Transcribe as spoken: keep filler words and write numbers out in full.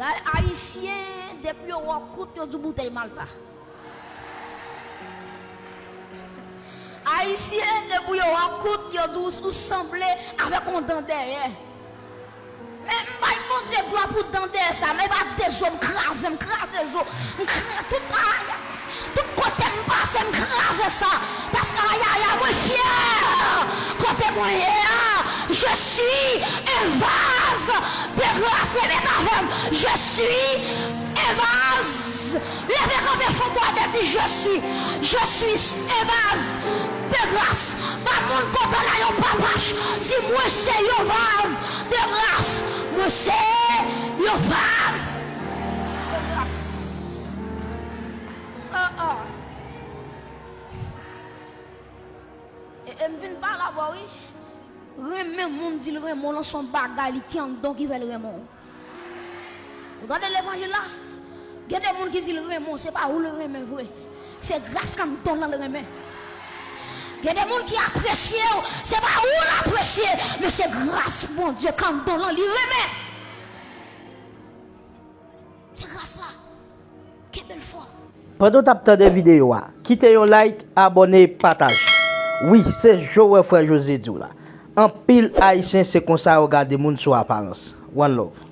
Ay-, Ayisyen, depi yo wè w kout, yo di w boutèy Malta. Ayisyen, depi yo wè w kout, yo di w, ou sanble avèk yon dan dèyè. Men m bay Bondye glwa pou dan dèyè sa, men pa de zo m kraze, m kraze zo, m kraze tout, ay, tout kote m pase, m kraze sa. Paske, ay, ay, ay, mwen fyè kote mwen ye a. Je suis un vase de grâce. Repete avè m. Je suis un vase. Leve kanpe fon bwate, di, je suis, je suis un vase de grâce. Pa moun kote la yon papach. Di, mwen se yon vase de grâce. Mwen se yon vase de grâce. Ah, ah. E, e m vin pale avè w, wi. Renmen moun di l renmen w lan se yon bagay li ki anndan w ki fè l renmen w. Ou tande levanjil la? Gen de moun ki di l renmen w, se pa ou l renmen vre. Se gras k anndan w lan l renmen. Gen de moun ki apresye w, se pa ou l apresye, men se gras Bondye k anndan w lan li renmen. Se gras la. Kenbe l fò. Pandan w t ap tande videyo a, kite yon like, abòne, pataje. Wi, se Joe Frè José di w la. Anpil Ayisyen se konsa yo gade moun sou aparans. One love.